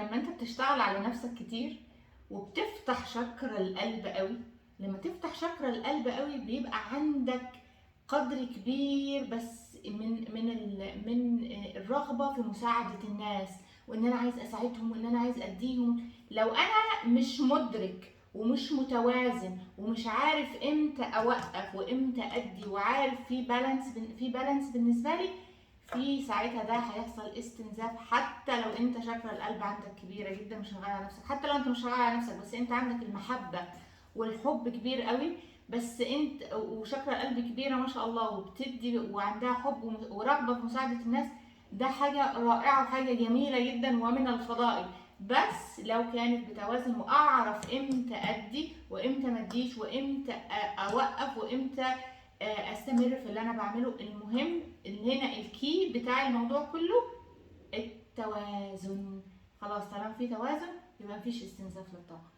لما انت بتشتغل على نفسك كتير وبتفتح شكر القلب قوي، لما تفتح شكر القلب قوي بيبقى عندك قدر كبير بس من الرغبة في مساعدة الناس، وان انا عايز اساعدهم وان انا عايز اديهم. لو انا مش مدرك ومش متوازن ومش عارف امتى اوقف وامتى ادي، وعارف في balance بالنسبة لي، في ساعتها ده هيحصل استنزاف. حتى لو انت شاكرا القلب عندك كبيرة جدا مش شغال على نفسك، حتى لو انت مش شغال على نفسك بس انت عندك المحبة والحب كبير قوي، بس انت وشاكرا القلب كبيرة ما شاء الله وبتدي وعندها حب ورغبه في مساعدة الناس، ده حاجة رائعة وحاجه جميلة جدا ومن الفضائل. بس لو كانت بتوازن واعرف امتى ادي وامتى ما اديش وامتى اوقف وامتى استمر في اللي انا بعمله. المهم ان هنا ال key بتاع الموضوع كله التوازن. خلاص طالما في توازن يبقى مفيش استنزاف للطاقة.